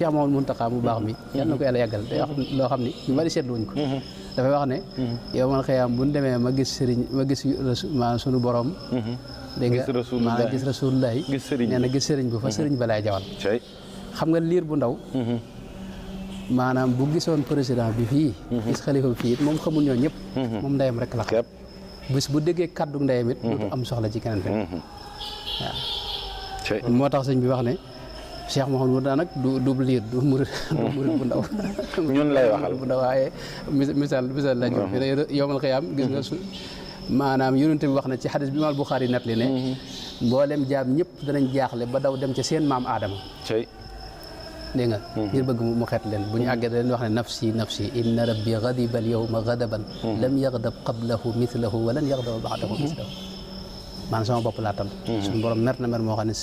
Cheikh Mouhamadou Mountakha mu baax mi yàlla na ko yàlla yàggal day wax loo xam ni ñu bari seetluwuñ ko dafay wax ne yow man xëyaam bu ñu demee ma gis maanaam sunu borom dégg nga maanaam gis rasulullah nee na gis sëriñ bu fa sëriñ ba laay jawal xam nga liir bu ndaw maanaam bu gisoon président bi fii gis xalifa bi fii it moom xamul ñoo ñëpp moom ndeyam rek la xam bis bu déggee kaddu ndeyam it du am soxla ci keneen fenn waaw moo tax sëñ bi wax ne Cheikh Mouhamadou nag du liir du murid bu ndaw ñun lay waxal bu ndaw waaye misaal la ñu fi ne yowmal xiyaam gis nga maanaam yonent bi wax na ci xadis bi imaam Buxaari net li ne mboolem jaam ñëpp danañ jaaxle ba daw dem ca seen maam Aadama dégg nga ngir bëgg mu xeet leen bu ñu àggee da leen wax ne nafsi nafsi inna rabbi gadiba al yawma gadaban lam yagdab qablahu mithlahu wa lan yagdaba ba'dahu mithlahu maanaam sama bopp laa tal suñu borom mer na mer moo xam ne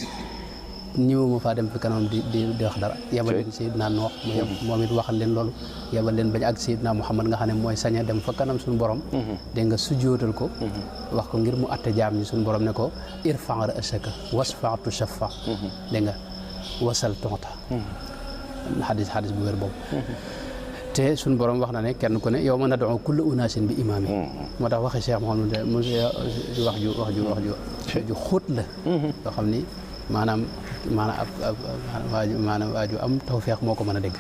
ñëwuma faa dem fi kanam di wax dara yabal leen Seydina Noox moom it waxal leen loolu yabal leen bañ ak Seydina Muhammad nga xam ne mooy saña dem fa kanam suñu borom dégg nga sujjóotal ko wax ko ngir mu atte jaam ñi suñu borom ne ko irfa ra'saka wasfa tushaffa dégg nga wasal tonta xadis bu wér boobu te suñu borom wax na ne kenn ku ne yow ma nad'u kulla unaasin bi imaami moo tax waxi Cheikh Mouhamadou mu wax ju xóot la yoo xam ni maanaam waaju am tawfeex moo ko mën a dégg